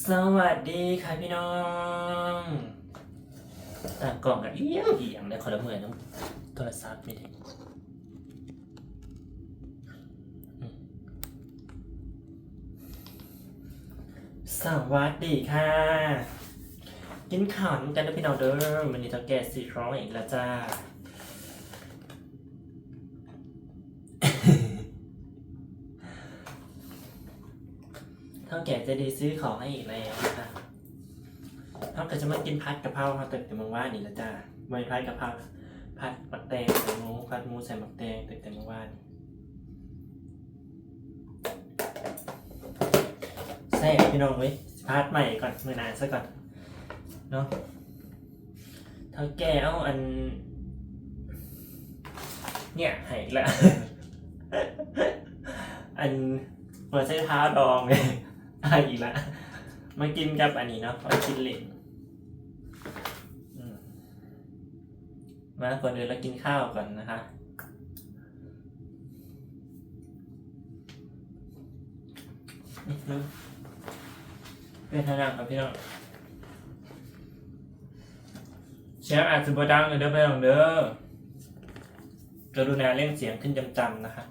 ສະຫວັດດີຄ່ະພີ່ນ້ອງ. ຕາກ້ອງກໍອຽງໆ ແລ້ວຂ້ອຍລະເມື່ອຍນຳໂທລະສັບນີ້ເດ້. ສະຫວັດດີຄ່ະ ກິນເຂົ້ານຳກັນເດີພີ່ນ້ອງເດີ. ມື້ນີ້ເຖົ້າແກ່ຊື້ຂອງອີກແລ້ວຈ້າ. ເຖົ້າແກ່ໃຈດີຊື້ຂອງໃຫ້ອີກແລ້ວນະຄະ. ເຮົາກໍຈະມາກິນຜັດກະເພົາເຮົາຕັ້ງແຕ່ມື້ວານນີ້ລະຈ້າ. ບໍ່ແມ່ນຜັດກະເພົາ ຜັດໝາກແຕງໃສ່ໝູ ຜັດໝູໃສ່ໝາກແຕງຕັ້ງແຕ່ມື້ວານ. ແຊບພີ່ນ້ອງເອີຍ. ຊິຜັດໃໝ່ກ່ອນ ມື້ໜ້າຊະກ່ອນເນາະ. ເຖົ້າແກ່ເອົາອັນ ເນຍໃຫ້ອີກລະ ອັນຫົວໄຊເທ້າດອງ ໃຫ້ອີກລະ. ມາກິນກັບອັນນີ້ເນາະ ເອົາກິນເຫຼັ້ນ. ອືມ ມາ ກ່ອນອື່ນລະກິນເຂົ້າກ່ອນນະຄະ. ເປັນທາງນັ້ນຄັບພີ່ນ້ອງ. ສຽງອາດຈະບໍ່ດັງເດີພີ່ນ້ອງເດີ. ກະລຸນາເລັ່ງສຽງຂຶ້ນຕ່ຳໆນະຄະ.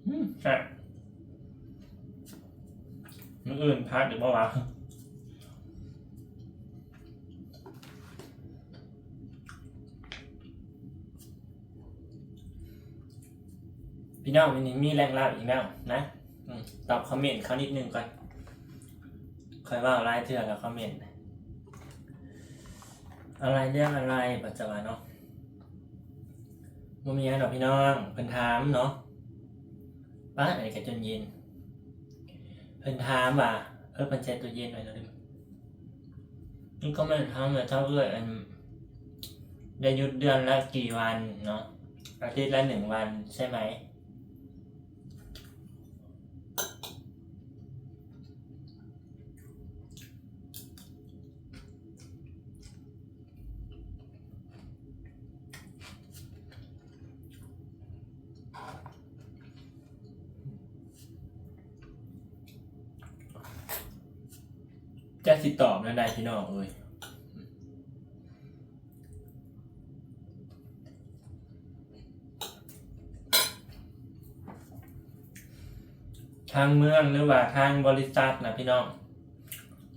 ອືມ ແຊບ. ມື້ອື່ນພັດອີກບໍ່ວະ? ພີ່ນ້ອງ ມື້ນີ້ມີແຫຼ່ງລາວອີກແລ້ວນະ. ອືມ ຕອບຄອມເມັນເຂົານິດໜຶ່ງກ່ອນ. ຂ້ອຍເວົ້າຫຼາຍເທື່ອແລ້ວຄອມເມັນ ອາໄລເລື່ອງອາໄລ ເພິ່ນຈະວ່າເນາະ. ບໍ່ມີຫຍັງດອກພີ່ນ້ອງ ເພິ່ນຖາມເນາະ. ປ້າດ ອັນນີ້ກະຈົນເຢັນ. ເພິ່ນຖາມວ່າ ເອີ ເພິ່ນແຊ່ຕູ້ເຢັນໄວ້ແລ້ວເດີ. ນີ້ຄອມເມັນຖາມວ່າ ເຈົ້າເອື້ອຍ ອັນ ໄດ້ຢຸດເດືອນລະກີ່ວັນເນາະ? ອາທິດລະໜຶ່ງວັນໃຊ່ໄໝ? ຈັກຊິຕອບແນວໃດພີ່ນ້ອງເອີຍ. ທາງເມືອງ ຫຼືວ່າທາງບໍລິສັດນະພີ່ນ້ອງ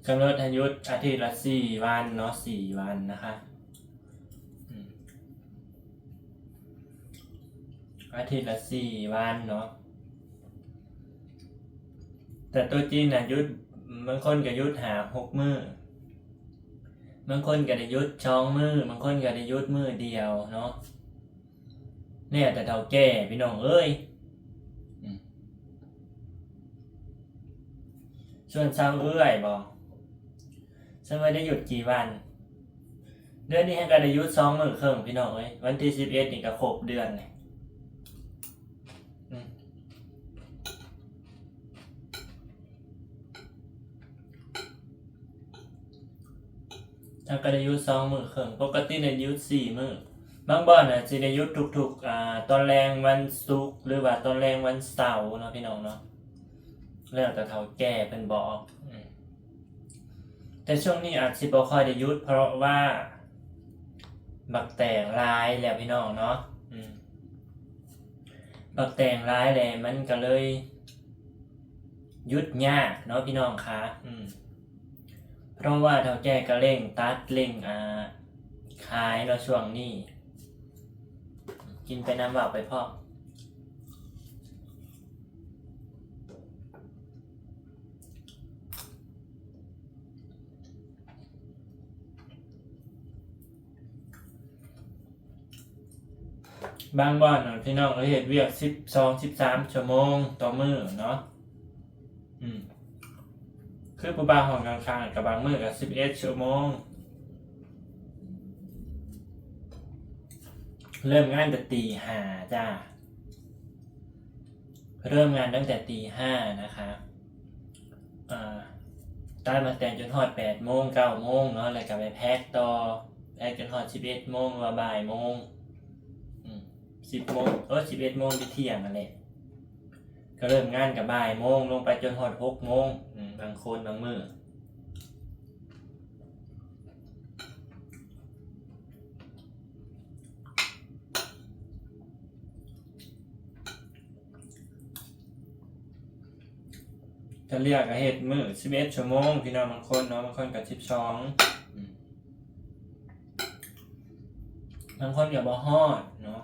ກຳນົດໃຫ້ຢຸດອາທິດລະສີ່ວັນເນາະ ສີ່ວັນນະຄະ. ອາທິດລະສີ່ວັນເນາະ ແຕ່ຕົວຈິງນະຢຸດ ບາງຄົນກະຢຸດຫ້າຫົກມື້ ບາງຄົນກະໄດ້ຢຸດສອງມື້ ບາງຄົນກະໄດ້ຢຸດມື້ດຽວເນາະ. ແລ້ວແຕ່ເຖົ້າແກ່ພີ່ນ້ອງເອີຍ. ອືມ ສ່ວນຊາວເອື້ອຍບໍ ຊາວເອື້ອຍໄດ້ຢຸດກີ່ວັນ? ເດືອນນີ້ເຮົາກະໄດ້ຢຸດສອງມື້ເຄິ່ງພີ່ນ້ອງເອີຍ. ວັນທີສິບເອັດນີ້ກະຄົບເດືອນແລ້ວ. ອືມ ເຮົາກະໄດ້ຢຸດສອງມື້ເຄິ່ງ ປົກກະຕິໄດ້ຢຸດສີ່ມື້. ບາງບ່ອນນະຊິໄດ້ຢຸດທຸກໆ ອາ ຕອນແລງວັນສຸກ ຫຼືວ່າຕອນແລງວັນເສົາເນາະ ພີ່ນ້ອງເນາະ. ແລ້ວແຕ່ເຖົ້າແກ່ເພິ່ນບອກ. ອືມ ແຕ່ຊ່ວງນີ້ອາດຊິບໍ່ຄ່ອຍໄດ້ຢຸດ ເພາະວ່າບັກແຕງຫຼາຍແລ້ວພີ່ນ້ອງເນາະ. ອືມ ບັກແຕງຫຼາຍແລ້ວ ມັນກະເລີຍຢຸດຍາກເນາະພີ່ນ້ອງຄະ. ອືມ ເພາະວ່າເຖົ້າແກ່ກະເລັ່ງຕັດ ເລັ່ງ ອາ ຂາຍເນາະຊ່ວງນີ້. ກິນໄປນຳ ເວົ້າໄປພ້ອມ. ບາງບ່ອນນະ ພີ່ນ້ອງເອີຍ ເຮັດວຽກສິບສອງ ສິບສາມຊົ່ວໂມງຕໍ່ມື້ເນາະ. ອືມ ຄືຜູ້ບ່າວຫ້ອງຂ້າງໆ ກະບາງມື້ກະສິບເອັດຊົ່ວໂມງ. ເລີ່ມງານແຕ່ຕີຫ້າຈ້າ. ເລີ່ມງານຕັ້ງແຕ່ຕີຫ້ານະຄະ. ອາ ຕັດໝາກແຕງຈົນຮອດແປດໂມງ ເກົ້າໂມງເນາະ ແລ້ວກະໄປແພັກຕໍ່. ໄດ້ຈົນຮອດສິບເອັດໂມງ ຫຼືວ່າບ່າຍໂມງ ອືມ ສິບໂມງ ເອີ ສິບເອັດໂມງ ຫຼືທ່ຽງຫັ້ນແຫຼະ ກໍເລີ່ມງານກໍບ່າຍໂມງ ລົງໄປຈົນຮອດຫົກໂມງ ອືມ ບາງຄົນບາງມື້. ສະເລ່ຍກໍເຮັດມື້ສິບເອັດຊົ່ວໂມງພີ່ນ້ອງ ບາງຄົນເນາະ ບາງຄົນກໍສິບສອງ ອືມ ບາງຄົນກໍບໍ່ຮອດເນາະ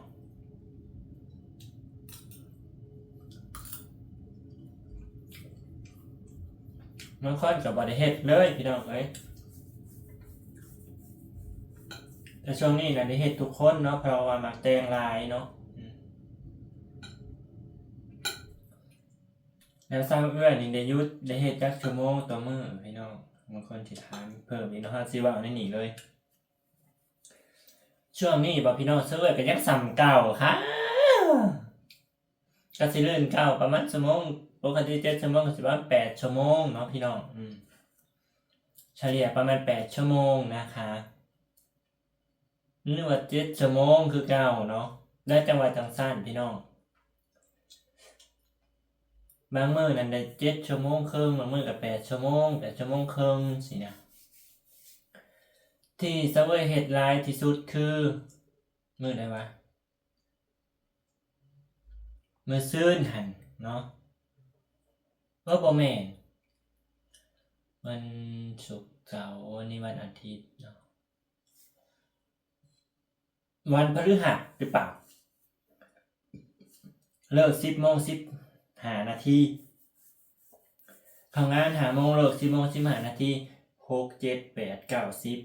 ບາງຄົນກໍບໍ່ໄດ້ເຮັດເລີຍພີ່ນ້ອງເອີຍ. ແຕ່ຊ່ວງນີ້ນະໄດ້ເຮັດທຸກຄົນເນາະ ເພາະວ່າໝາກແຕງຫຼາຍເນາະ ອືມ ແລ້ວຊາວເອື້ອຍນີ້ໄດ້ຢຸດ ໄດ້ເຮັດຈັກຊົ່ວໂມງຕໍ່ມື້ພີ່ນ້ອງ? ບາງຄົນຊິຖາມເພີ່ມອີກເນາະ ເຮົາຊິເວົ້າໃນນີ້ເລີຍ. ຊ່ວງນີ້ບໍພີ່ນ້ອງ ຊາວເອື້ອຍກໍຍັງສ່ຳເກົ່າຄ່າ ກໍຊິລື່ນເກົ່າປະມານຊົ່ວໂມງ ປົກກະຕິເຈັດຊົ່ວໂມງ ກໍຊິປະມານແປດຊົ່ວໂມງເນາະພີ່ນ້ອງ ອືມ ສະເລ່ຍປະມານແປດຊົ່ວໂມງນະຄະ ຫຼືວ່າເຈັດຊົ່ວໂມງຄືເກົ່າເນາະ ແລ້ວຈັ່ງວ່າຈັ່ງຊັ້ນພີ່ນ້ອງ. ບາງມື້ນັ້ນໄດ້ເຈັດຊົ່ວໂມງເຄິ່ງ ບາງມື້ກໍແປດຊົ່ວໂມງ ແປດຊົ່ວໂມງເຄິ່ງຊີ້ນະ. ທີ່ຊາວເອື້ອຍເຮັດຫຼາຍທີ່ສຸດຄືມື້ໃດວະ? ມື້ຊືນຫັ້ນເນາະ ເອີ ບໍ່ແມ່ນ ວັນສຸກ ເສົາ ວັນນີ້ວັນອາທິດເນາະ ວັນພະฤຫັດຫຼືເປົ່າ? ເລີກສິບໂມງສິບຫ້ານາທີ ເຂົ້າງານຫ້າໂມງ ເລີກສິບໂມງສິບຫ້ານາທີ ຫົກ ເຈັດ ແປດ ເກົ້າ ສິບ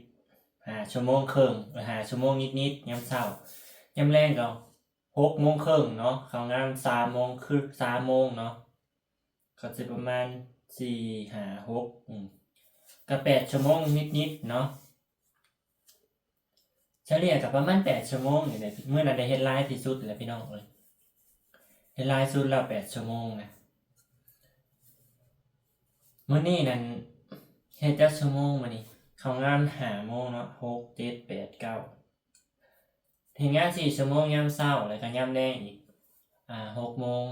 ຫ້າຊົ່ວໂມງເຄິ່ງ ເອີ ຫ້າຊົ່ວໂມງນິດໆ ຍາມເຊົ້າ. ຍາມແລງກໍຫົກໂມງເຄິ່ງເນາະ ເຂົ້າງານສາມໂມງ ຄືສາມໂມງເນາະ ກໍຊິປະມານສີ່ ຫ້າ ຫົກ ອືມ ກໍແປດຊົ່ວໂມງນິດໆເນາະ. ສະເລ່ຍກໍປະມານແປດຊົ່ວໂມງນີ້ແຫຼະ ມື້ນັ້ນໄດ້ເຮັດຫຼາຍທີ່ສຸດແຫຼະພີ່ນ້ອງເອີຍ ເຮັດຫຼາຍສຸດແລ້ວແປດຊົ່ວໂມງນະ. ມື້ນີ້ນັ້ນເຮັດຈັກຊົ່ວໂມງມື້ນີ້? ເຂົ້າງານຫ້າໂມງເນາະ ຫົກ ເຈັດ ແປດ ເກົ້າ ເຮັດງານສີ່ຊົ່ວໂມງຍາມເຊົ້າ ແລ້ວກໍຍາມແລງອີກ ອ່າ ຫົກໂມງ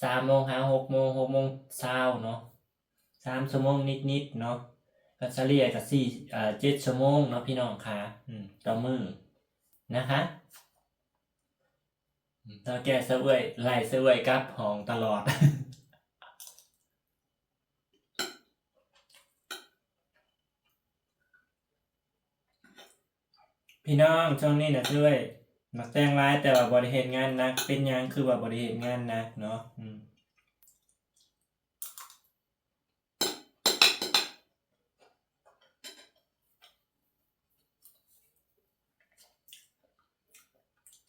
ສາມໂມງຫາຫົກໂມງ ຫົກໂມງຊາວເນາະ ສາມຊົ່ວໂມງນິດໆເນາະ ກໍສະເລ່ຍກໍສີ່ ເອີ ເຈັດຊົ່ວໂມງເນາະພີ່ນ້ອງຄະ ອືມ ຕໍ່ມື້ນະຄະ. ເຖົ້າແກ່ຊາວເອື້ອຍ ໄລ່ຊາວເອື້ອຍກັບຫ້ອງຕະຫຼອດ. ພີ່ນ້ອງ ຊ່ວງນີ້ນະເອື້ອຍ ໝາກແຕງຫຼາຍ ແຕ່ວ່າບໍ່ໄດ້ເຮັດງານໜັກ. ເປັນຫຍັງຄືວ່າບໍ່ໄດ້ເຮັດງານໜັກເນາະ? ອືມ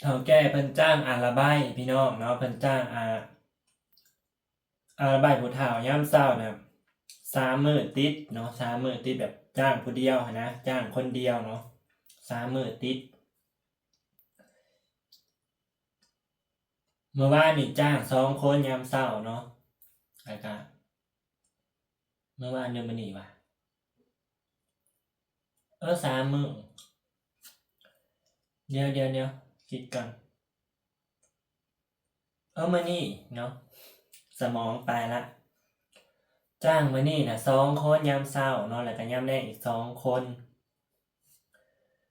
ເຖົ້າແກ່ເພິ່ນຈ້າງອາລະໄບພີ່ນ້ອງເນາະ ເພິ່ນຈ້າງ ອາ ອາລະໄບຜູ້ເຖົ້າຍາມເຊົ້ານະ ສາມມື້ຕິດເນາະ ສາມມື້ຕິດ ແບບຈ້າງຜູ້ດຽວຫັ້ນນະ ຈ້າງຄົນດຽວເນາະ ສາມມື້ຕິດ. ມື້ວານນີ້ຈ້າງສອງຄົນຍາມເຊົ້າເນາະ ແລ້ວກະ ມື້ວານ ຫຼືມື້ນີ້ວະ? ເອີ ສາມມື້ ດຽວໆໆ ຄິດກ່ອນ. ເອີ ມື້ນີ້ເນາະ ສະໝອງໄປລະ ຈ້າງມື້ນີ້ນະສອງຄົນຍາມເຊົ້າເນາະ ແລ້ວກະຍາມແລງອີກສອງຄົນ.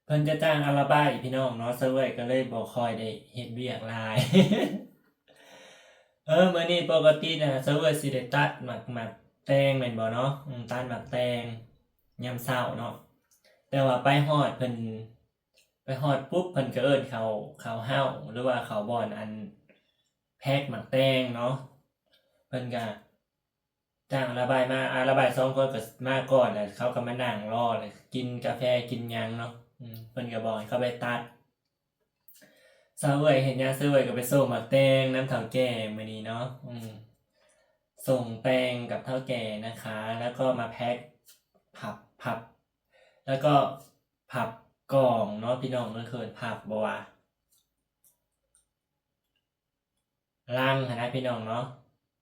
ເພິ່ນຈະຈ້າງອາລະໄບພີ່ນ້ອງເນາະ ຊາວເອື້ອຍກໍເລີຍບໍ່ຄ່ອຍໄດ້ເຮັດວຽກຫຼາຍ. ເອີ ມື້ນີ້ປົກກະຕິນະ ຊາວເອື້ອຍຊິໄດ້ຕັດໝາກ ໝາກແຕງແມ່ນບໍ່ເນາະ? ອືມ ຕັດໝາກແຕງຍາມເຊົ້າເນາະ ແຕ່ວ່າໄປຮອດເພິ່ນ ໄປຮອດປຸບ ເພິ່ນກໍເອີ້ນເຂົ້າ ເຂົ້າເຮົາ ຫຼືວ່າເຂົ້າບ່ອນອັນແພັກໝາກແຕງເນາະ ເພິ່ນກໍຈ້າງອາລະໄບມາ ອາລະໄບສອງຄົນກໍມາກ່ອນ ແລ້ວເຂົາກໍມານັ່ງລໍ ແລ້ວກິນກາແຟກິນຫຍັງເນາະ ອືມ ເພິ່ນກໍບອກໃຫ້ເຂົາໄປຕັດ. ຊາວເອື້ອຍເຮັດຫຍັງ? ຊາວເອື້ອຍກໍໄປສົ່ງໝາກແຕງນຳເຖົ້າແກ່ມື້ນີ້ເນາະ ອືມ ສົ່ງແຕງກັບເຖົ້າແກ່ນະຄະ ແລ້ວກໍມາແພັກ ພັບ ພັບ ແລ້ວກໍພັບກ່ອງເນາະ ພີ່ນ້ອງ ເອີ້ນ ເອີ້ນພັບບໍ່ວະ? ລັງຫັ້ນນະ ພີ່ນ້ອງເນາະ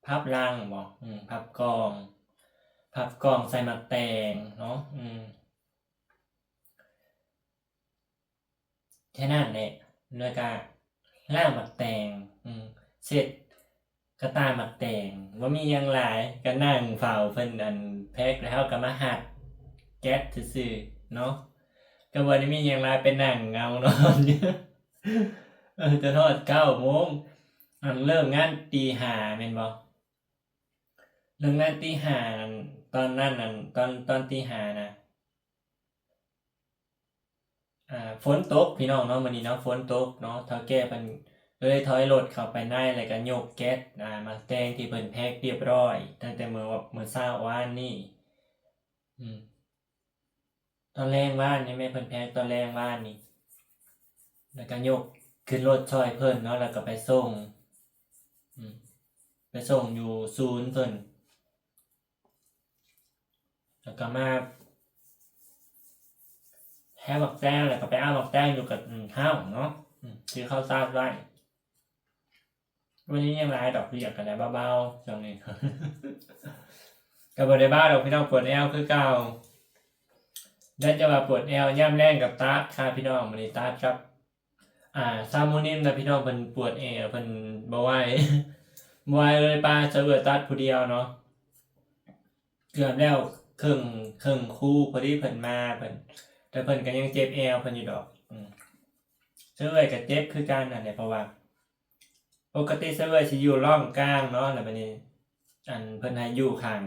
ພັບລັງບໍ? ອືມ ພັບກ່ອງ ພັບກ່ອງໃສ່ໝາກແຕງເນາະ ອືມ. ແຄ່ນັ້ນແຫຼະ ແລ້ວກະລ້າງໝາກແຕງ ອືມ ເຊັດກະຕ່າໝາກແຕງ ບໍ່ມີຫຍັງຫຼາຍ ກະນັ່ງເຝົ້າເພິ່ນອັນແພັກ ແລ້ວເຮົາກະມາຮັດແກັດຊື່ໆເນາະ ກະບໍ່ໄດ້ມີຫຍັງຫຼາຍ ໄປນັ່ງເຫງົານອນຢູ່ ເອີ ຈົນຮອດເກົ້າໂມງ ອັນເລີ່ມງານຕີຫ້າແມ່ນບໍ່? ເລີ່ມງານຕີຫ້ານັ້ນ ຕອນນັ້ນນັ້ນ ຕອນ ຕອນຕີຫ້ານະ ອ່າ ຝົນຕົກພີ່ນ້ອງເນາະ ມື້ນີ້ເນາະ ຝົນຕົກເນາະ ເຖົ້າແກ່ເພິ່ນເລີຍຖອຍລົດເຂົ້າໄປໃນ ແລ້ວກະຍົກແກັດ ອ່າ ໝາກແຕງທີ່ເພິ່ນແພັກຮຽບຮ້ອຍ ຕັ້ງແຕ່ມື້ ມື້ເຊົ້າວານນີ້ ອືມ ຕອນແລງວານນີ້ແມ່ ເພິ່ນແພັກຕອນແລງວານນີ້ ແລ້ວກະຍົກຂຶ້ນລົດຊ່ອຍເພິ່ນເນາະ ແລ້ວກະໄປສົ່ງ ອືມ ໄປສົ່ງຢູ່ສູນເພິ່ນ ແລ້ວກະມາແພັກໝາກແຕງ ແລ້ວກະໄປເອົາໝາກແຕງຢູ່ກັບ ອືມ ເຮົາເນາະ ອືມ ທີ່ເຂົາຕັດໄວ້. ມື້ນີ້ຍັງຫຼາຍດອກ ວຽກກະໄດ້ເບົາໆ ຊ່ວງນີ້ ກະບໍ່ໄດ້ບ້າດອກພີ່ນ້ອງ ປວດແອວຄືເກົ່າ ໄດ້ແຕ່ວ່າປວດແອວ ຍາມແລງກະຕັດຄ່າພີ່ນ້ອງ ມື້ນີ້ຕັດກັບ ອ່າ ຊາວໂມນິມນະພີ່ນ້ອງ ເພິ່ນປວດແອວ ເພິ່ນບໍ່ໄຫວ ບໍ່ໄຫວເລີຍ ປະຊາວເອື້ອຍຕັດຜູ້ດຽວເນາະ ເກືອບແລ້ວ ເຄິ່ງ ເຄິ່ງຄູ່ ພໍດີເພິ່ນມາ ເພິ່ນ ແຕ່ເພິ່ນກະຍັງເຈັບແອວເພິ່ນຢູ່ດອກ ອືມ ຊາວເອື້ອຍກະເຈັບຄືກັນຫັ້ນແຫຼະ ເພາະວ່າ ປົກກະຕິຊາວເອື້ອຍຊິຢູ່ລ້ອງກາງເນາະ ແລ້ວບາດນີ້ ອັນ ເພິ່ນໃຫ້ຢູ່ຂ້າງ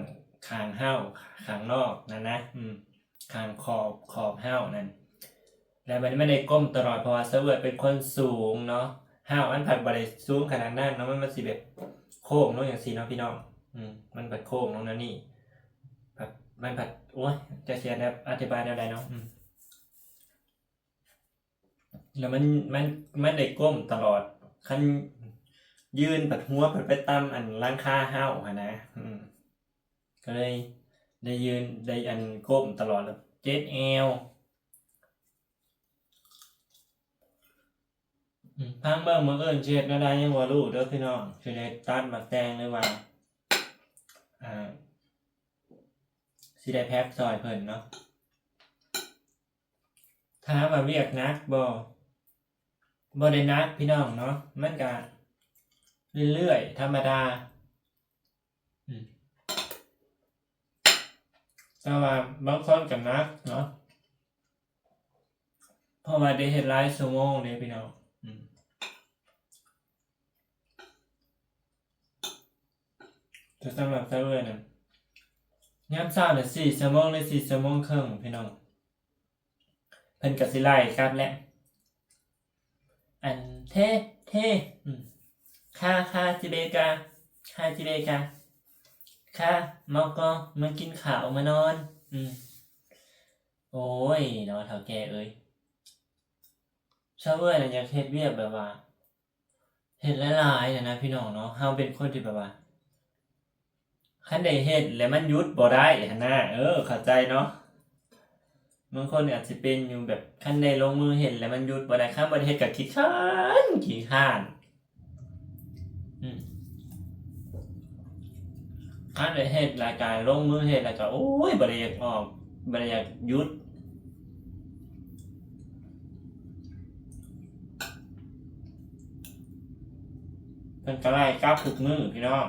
ຂ້າງເຮົາ ຂ້າງນອກນັ້ນນະ ອືມ ຂ້າງຂອບ ຂອບເຮົານັ້ນ ແລ້ວບາດນີ້ມັນໄດ້ກົ້ມຕະຫຼອດ ເພາະວ່າຊາວເອື້ອຍເປັນຄົນສູງເນາະ ເຮົາມັນພັດບໍ່ໄດ້ສູງຂະໜາດນັ້ນເນາະ ມັນ ມັນຊິແບບໂຄ້ງລົງຈັ່ງຊີ້ເນາະພີ່ນ້ອງ ອືມ ມັນພັດໂຄ້ງລົງແນວນີ້ ພັດ ມັນພັດ ໂອ້ຍ ຈັກຊິແບບອະທິບາຍແນວໃດເນາະ ອືມ. ແລ້ວມັນ ມັນ ມັນໄດ້ກົ້ມຕະຫຼອດ ຄັນຢືນພັດຫົວພັດໄປຕຳອັນຫຼັງຄາເຮົາຫັ້ນນະ ອືມ ກະເລີຍໄດ້ຢືນ ໄດ້ອັນ ກົ້ມຕະຫຼອດ ແລ້ວເຈັບແອວ ອືມ ຟັງເບິ່ງມື້ອື່ນຊິເຮັດແນວໃດຍັງບໍ່ຮູ້ເດີພີ່ນ້ອງ ຊິໄດ້ຕັດໝາກແຕງ ຫຼືວ່າ ອ່າ ຊິໄດ້ແພັກຊ່ອຍເພິ່ນເນາະ. ຖາມວ່າວຽກໜັກບໍ່? ບໍ່ໄດ້ໜັກພີ່ນ້ອງເນາະ ມັນກະເລື້ອຍໆ ທຳມະດາ ອືມ ແຕ່ວ່າບາງຄົນກະໜັກເນາະ ເພາະວ່າໄດ້ເຮັດຫຼາຍຊົ່ວໂມງເດ້ພີ່ນ້ອງ ອືມ ແຕ່ສຳລັບຊາວເອື້ອຍນັ້ນ ຍາມເຊົ້ານະສີ່ຊົ່ວໂມງ ຫຼືສີ່ຊົ່ວໂມງເຄິ່ງພີ່ນ້ອງ ເພິ່ນກະຊິໄລ່ກັບແຫຼະ ອັນ ເທ ເທ ອືມ ຄາ ຄາຈິເບກາ ຄາຈິເບກາ ຄາ ມາກໍ ມາກິນເຂົ້າ ມານອນ ອືມ ໂອ້ຍເນາະ ເຖົ້າແກ່ເອີຍ ຊາວເອື້ອຍນະ ຢາກເຮັດວຽກແບບວ່າ ເຮັດຫຼາຍໆ ຫັ້ນນະພີ່ນ້ອງເນາະ ເຮົາເປັນຄົນທີ່ແບບວ່າ ຄັນໄດ້ເຮັດແລ້ວມັນຢຸດບໍ່ໄດ້ຫັ້ນນະ ເອີ ເຂົ້າໃຈເນາະ ບາງຄົນອາດຊິເປັນຢູ່ແບບ ຄັນໄດ້ລົງມືເຮັດແລ້ວມັນຢຸດບໍ່ໄດ້ ຄັນບໍ່ໄດ້ເຮັດກະຂີ້ຄ້ານ ຂີ້ຄ້ານ ອືມ ຄັນໄດ້ເຮັດແລ້ວກະລົງມືເຮັດແລ້ວກະ ໂອ້ຍ ບໍ່ໄດ້ຢາກອອກ ບໍ່ໄດ້ຢາກຢຸດ ເພິ່ນກະໄລ່ກັບທຸກມື້ພີ່ນ້ອງ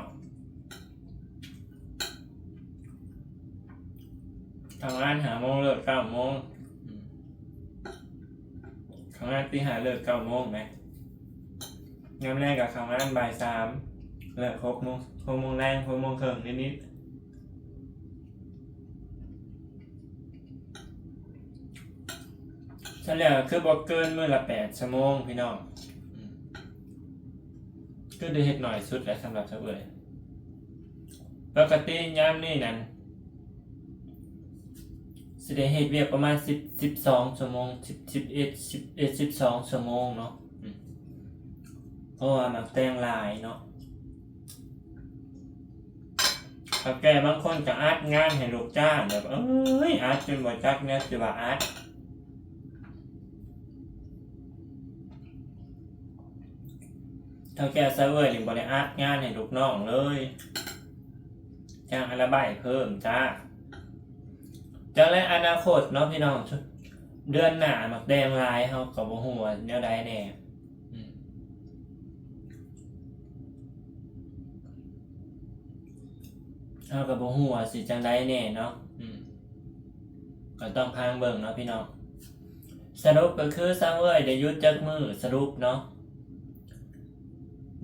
ເຂົ້າງານຫ້າໂມງ ເລີກເກົ້າໂມງ ອືມ ເຂົ້າງານຕີຫ້າ ເລີກເກົ້າໂມງແໝ ຍາມແລງກະເຂົ້າງານບ່າຍສາມ ເລີກຫົກໂມງ ຫົກໂມງແລງ ຫົກໂມງເຄິ່ງນິດໆ ສະແລ້ວຄືບໍ່ເກີນມື້ລະແປດຊົ່ວໂມງພີ່ນ້ອງ ອືມ ຄືໄດ້ເຮັດໜ້ອຍສຸດແຫຼະ ສຳລັບຊາວເອື້ອຍ ປົກກະຕິຍາມນີ້ນັ້ນ ຊິໄດ້ເຮັດວຽກປະມານສິບ ສິບສອງຊົ່ວໂມງ ສິບ ສິບເອັດ ສິບເອັດ ສິບສອງຊົ່ວໂມງເນາະ ອືມ ເພາະວ່າໝາກແຕງຫຼາຍເນາະ ເຖົ້າແກ່ບາງຄົນກະອັດງານໃຫ້ລູກຈ້າງ ແບບ ເອີຍ ອັດຈົນບໍ່ຈັກແນວຊິວ່າອັດ ເຖົ້າແກ່ຊາວເອື້ອຍນີ້ບໍ່ໄດ້ອັດງານໃຫ້ລູກນ້ອງເລີຍ ຈ້າງອັນລະໃບເພີ່ມຈ້າ ຈັກແລະອະນາຄົດເນາະພີ່ນ້ອງ ເດືອນໜ້າໝາກແຕງຫຼາຍ ເຮົາກໍບໍ່ຮູ້ວ່າແນວໃດແດ່ ອືມ ເຮົາກໍບໍ່ຮູ້ວ່າຊິຈັ່ງໃດແດ່ເນາະ ອືມ ກໍຕ້ອງຟັງເບິ່ງເນາະພີ່ນ້ອງ. ສະຫຼຸບກໍຄື ຊາວເອີຍໄດ້ຢຸດຈັກມື້ ສະຫຼຸບເນາະ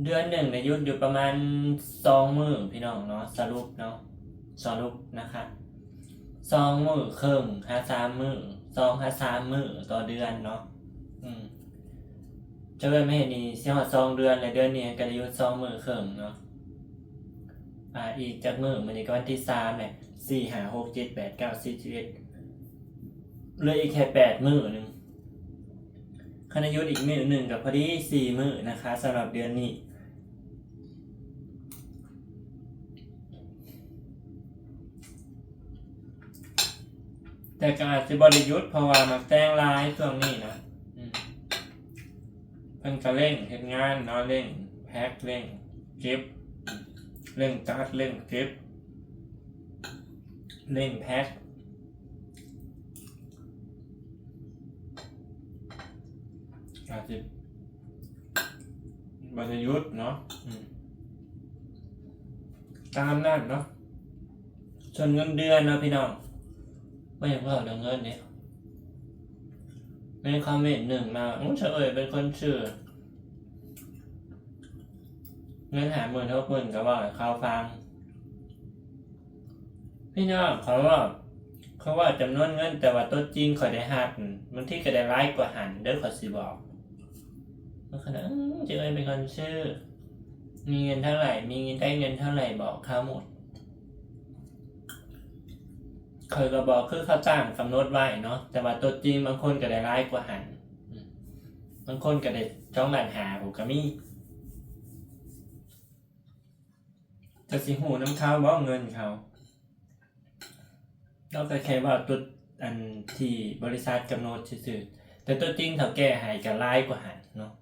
ເດືອນໜຶ່ງໄດ້ຢຸດຢູ່ປະມານສອງມື້ພີ່ນ້ອງເນາະ ສະຫຼຸບເນາະ ສະຫຼຸບນະຄະ ສອງມື້ເຄິ່ງຫາສາມມື້ ສອງຫາສາມມື້ຕໍ່ເດືອນເນາະ ອືມ ຈະເອີ້ນມາເຮັດນີ້ຊິຮອດສອງເດືອນແລ້ວ ເດືອນນີ້ກໍໄດ້ຢຸດສອງມື້ເຄິ່ງເນາະ ອາ ອີກຈັກມື້ ມື້ນີ້ກໍວັນທີສາມແຫຼະ ສີ່ ຫ້າ ຫົກ ເຈັດ ແປດ ເກົ້າ ສິບ ສິບເອັດ ເຫຼືອອີກແຄ່ແປດມື້ໜຶ່ງ ຄັນໄດ້ຢຸດອີກມື້ໜຶ່ງກໍພໍດີສີ່ມື້ນະຄະ ສຳລັບເດືອນນີ້ ແຕ່ກໍອາດຊິບໍ່ໄດ້ຢຸດ ເພາະວ່າໝາກແຕງຫຼາຍຊ່ວງນີ້ນະ ອືມ ເພິ່ນກໍເລັ່ງເຮັດງານເນາະ ເລັ່ງແພັກ ເລັ່ງເກັບ ເລັ່ງຈັດ ເລັ່ງເກັບ ເລັ່ງແພັກ ອາດຊິບໍ່ໄດ້ຢຸດເນາະ ອືມ ຕາມນັ້ນເນາະ. ສ່ວນເງິນເດືອນເນາະພີ່ນ້ອງ ບໍ່ຢາກເວົ້າເລື່ອງເງິນເດ້ ມີຄອມເມັນໜຶ່ງມາວ່າ ໂອ້ ຊາວເອີຍເປັນຄົນຊື້ ເງິນຫ້າໝື່ນ ຫົກໝື່ນ ກໍເວົ້າໃຫ້ເຂົາຟັງ. ພີ່ນ້ອງ ຂ້ອຍເວົ້າ ຂ້ອຍເວົ້າຈຳນວນເງິນ ແຕ່ວ່າຕົວຈິງຂ້ອຍໄດ້ຮັບ ບາງທີກໍໄດ້ຫຼາຍກວ່າຫັ້ນເດີ້ ຂ້ອຍຊິບອກ. ມັນກໍ ເອີ ເຈົ້າເອີຍເປັນຄົນຊື້ ມີເງິນເທົ່າໃດ ມີເງິນ ໄດ້ເງິນເທົ່າໃດ ບອກເຂົາໝົດ. ຂ້ອຍກໍບອກຄືເຂົາຕັ້ງກຳນົດໄວ້ເນາະ ແຕ່ວ່າຕົວຈິງບາງຄົນກໍໄດ້ຫຼາຍກວ່າຫັ້ນ ອືມ ບາງຄົນກໍໄດ້ສອງລ້ານຫ້າພຸ້ນກໍມີ. ຈະຊິຮູ້ນຳເຂົາບໍ່ເງິນເຂົາ? ເຮົາກໍແຄ່ເວົ້າຕົວ ອັນທີ່ບໍລິສັດກຳນົດຊື່ໆ ແຕ່ຕົວຈິງເຖົ້າແກ່ໃຫ້ກໍຫຼາຍກວ່າຫັ້ນເນາະ.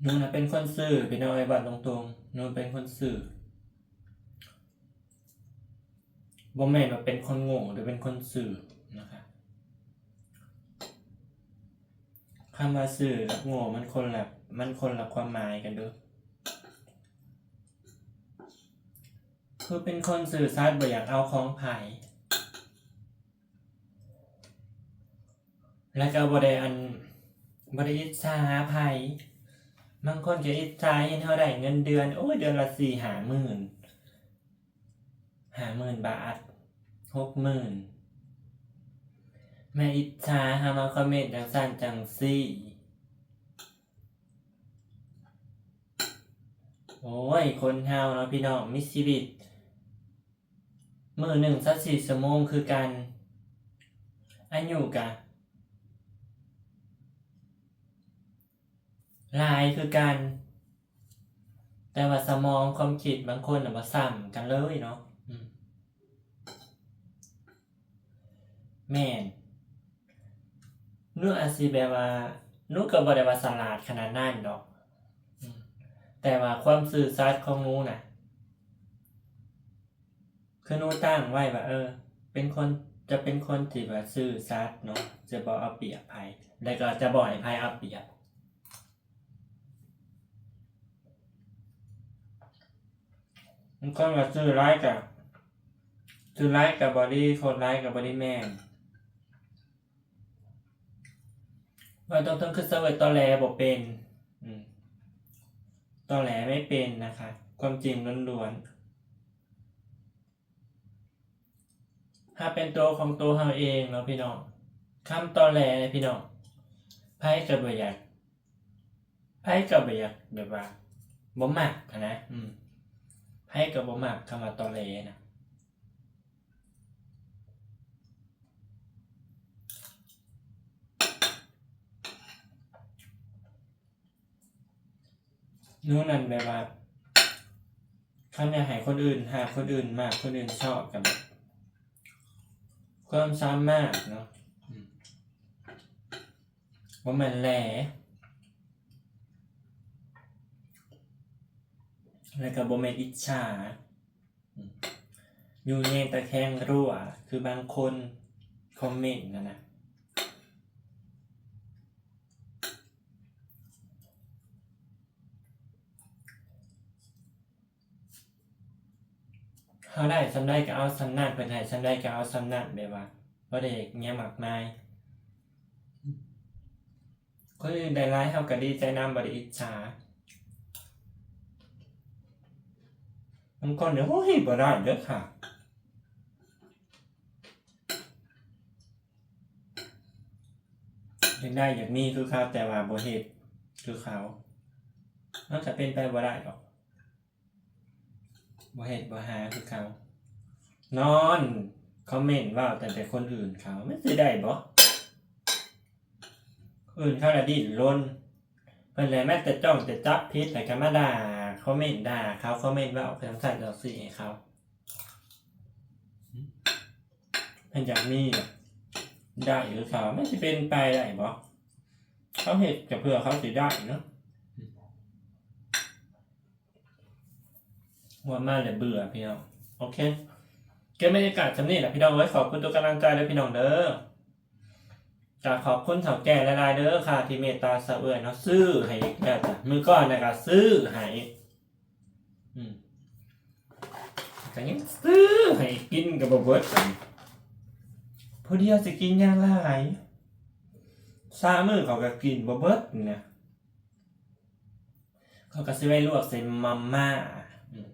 ໜູນະເປັນຄົນຊື້ ພີ່ນ້ອງເອີຍ ເວົ້າຕົງໆ ໜູເປັນຄົນຊື້. ບໍ່ແມ່ນວ່າເປັນຄົນໂງ່ ຫຼືເປັນຄົນຊື່ນະຄະ. ຄຳວ່າຊື່ກັບໂງ່ມັນຄົນລະ ມັນຄົນລະຄວາມໝາຍກັນເດີ້. ຄືເປັນຄົນຊື່ສັດ ບໍ່ຢາກເອົາຂອງໃຜ. ແລ້ວກໍບໍ່ໄດ້ ອັນ ບໍ່ໄດ້ອິດສາໃຜ. ບາງຄົນກໍອິດສາເຫັນເຮົາໄດ້ເງິນເດືອນ ໂອ້ຍ ເດືອນລະສີ່ຫ້າໝື່ນ ຫ້າໝື່ນບາດ ຫົກໝື່ນ ແມ່ອິດສາ ຫາມາຄອມເມັນຈັ່ງຊັ້ນຈັ່ງຊີ້. ໂອ້ຍ ຄົນເຮົາເນາະພີ່ນ້ອງ ມີຊີວິດ ມື້ໜຶ່ງຊາວສີ່ຊົ່ວໂມງຄືກັນ ອາຍຸກະຫຼາຍຄືກັນ ແຕ່ວ່າສະໝອງຄວາມຄິດບາງຄົນນະບໍ່ຊ້ຳກັນເລີຍເນາະ. ອືມ ແມ່ນ ໜູອາດຊິແບບວ່າ ໜູກໍບໍ່ໄດ້ວ່າສະຫຼາດຂະໜາດນັ້ນດອກ ອືມ ແຕ່ວ່າຄວາມຊື່ສັດຂອງໜູນະ ຄືໜູຕັ້ງໄວ້ວ່າ ເອີ ເປັນຄົນ ຈະເປັນຄົນທີ່ວ່າຊື່ສັດເນາະ ຈະບໍ່ເອົາປຽບໃຜ ແລ້ວກໍຈະບໍ່ໃຫ້ໃຜເອົາປຽບ. ບາງຄົນວ່າຊື້ຫຼາຍກະ ຊື້ຫຼາຍກະບໍ່ດີ ໂຄດຫຼາຍກະບໍ່ດີ ແມ່ນ ເວົ້າຕົງໆ ຄືຊາວເອີຍ ຕອແຫຼບໍ່ເປັນ ອືມ ຕອແຫຼໄມ່ເປັນນະຄະ ຄວາມຈິງລ້ວນໆ. ເຮົາເປັນໂຕຂອງໂຕເຮົາເອງເນາະພີ່ນ້ອງ. ຄຳຕອແຫຼນີ້ພີ່ນ້ອງ ໃຜກໍບໍ່ຢາກ ໃຜກໍບໍ່ຢາກ ແບບວ່າບໍ່ມັກຫັ້ນນະ ອືມ ໃຜກໍບໍ່ມັກຄຳວ່າຕອແຫຼນະ. ໜູນັ້ນແບບວ່າ ຄັນຢາກໃຫ້ຄົນອື່ນຮັກ ຄົນອື່ນມັກ ຄົນອື່ນຊອບ ກໍແບບຄວາມສາມາດເນາະ ອືມ ບໍ່ແມ່ນແຫຼ. ແລ້ວກໍບໍ່ແມ່ນອິດສາ ຢູ່ແຍງຕາແຄງຮົ້ວ ຄືບາງຄົນຄອມເມັນຫັ້ນນະ. ເຮົາໄດ້ສ່ຳໃດກໍເອົາສ່ຳນັ້ນ ເພິ່ນໃຫ້ສ່ຳໃດກໍເອົາສ່ຳນັ້ນ ແບບວ່າບໍ່ໄດ້ຫຍັງມາກມາຍ. ຄົນອື່ນໄດ້ຫຼາຍ ເຮົາກໍດີໃຈນຳ ບໍ່ໄດ້ອິດສາ. ບາງຄົນນີ້ ໂອ້ຍ ບໍ່ໄດ້ເດີຄ່ະ ຢາກໄດ້ຢາກມີຄືເຂົາ ແຕ່ວ່າບໍ່ເຮັດຄືເຂົາ ມັນກໍເປັນໄປບໍ່ໄດ້ດອກ. ບໍ່ເຮັດບໍ່ຫາຄືເກົ່າ ນອນຄອມເມັນເວົ້າແຕ່ ແຕ່ຄົນອື່ນເຂົາ ມັນຊິໄດ້ບໍ່? ຄົນອື່ນເຂົາລະດີ້ນລົນ ເພິ່ນລະແມ່ນແຕ່ຈ້ອງແຕ່ຈັບຜິດ ແລ້ວກໍມາດ່າ ຄອມເມັນດ່າເຂົາ ຄອມເມັນເວົ້າຈັ່ງຊັ້ນຈັ່ງຊີ້ໃຫ້ເຂົາ. ເພິ່ນຢາກມີ ຢາກໄດ້ຄືເຂົາ ມັນຊິເປັນໄປໄດ້ບໍ່? ເຂົາເຮັດກໍເພື່ອເຂົາຊິໄດ້ເນາະ. ເວົ້າມາແລ້ວເບື່ອພີ່ນ້ອງ. ໂອເຄ ເກັບບັນຍາກາດສ່ຳນີ້ລະພີ່ນ້ອງເອີຍ. ຂອບຄຸນທຸກກຳລັງໃຈເດີພີ່ນ້ອງເດີ. ກະຂອບຄຸນເຖົ້າແກ່ຫຼາຍໆເດີຄ່ະ ທີ່ເມດຕາຊາວເອື້ອຍເນາະ ຊື້ໃຫ້ອີກແລ້ວຈ້ະ. ມື້ກ່ອນນະກະຊື້ໃຫ້ ອືມ ກະຍັງຊື້ໃຫ້ ກິນກະບໍ່ເບິດ. ຜູ້ດຽວຊິກິນຫຍັງຫຼາຍ ສາມມື້ເຂົາກະກິນບໍ່ເບິດນີ້ນະ. ຂ້ອຍກໍຊິໄວ້ລວກໃສ່ມາມ່າ ອືມ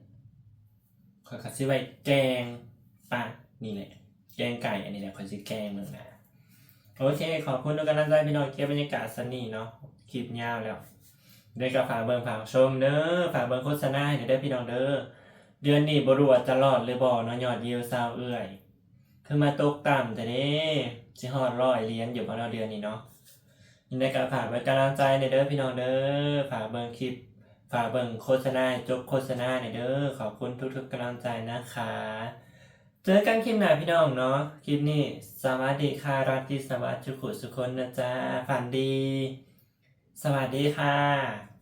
ຂ້ອຍກໍຊິໄວ້ແກງປາ ນີ້ແຫຼະ ແກງໄກ່ ອັນນີ້ແຫຼະ ຂ້ອຍຊິແກງເບິ່ງນະ. ໂອເຄ ຂອບຄຸນທຸກກຳລັງໃຈພີ່ນ້ອງ. ເກັບບັນຍາກາດສ່ຳນີ້ເນາະ ຄລິບຍາວແລ້ວ. ເດີກໍຝາກເບິ່ງຝາກຊົມເດີ ຝາກເບິ່ງໂຄສະນາໃຫ້ແດ່ເດີພີ່ນ້ອງເດີ. ເດືອນນີ້ບໍ່ຮູ້ວ່າຈະລອດຫຼືບໍ່ເນາະ ຍອດວິວຊາວເອື້ອຍ ຄືມາຕົກຕ່ຳແທ້ເດ້. ຊິຮອດຮ້ອຍຫຼຽນຢູ່ບໍ່ເນາະເດືອນນີ້ເນາະ? ຈັ່ງໃດກໍຝາກເບິ່ງກຳລັງໃຈແດ່ເດີພີ່ນ້ອງເດີ. ຝາກເບິ່ງຄລິບ ຝາກເບິ່ງໂຄສະນາໃຫ້ຈົບໂຄສະນາແດ່ເດີ. ຂອບຄຸນທຸກໆກຳລັງໃຈນະຄະ. ເຈີກັນຄລິບໜ້າພີ່ນ້ອງເນາະ. ຄລິບນີ້ສະຫວັດດີຄ່ະ ລາຕຣີສະຫວັດທຸກຜູ້ທຸກຄົນນະຈ້າ. ຝັນດີ. ສະຫວັດດີຄ່ະ.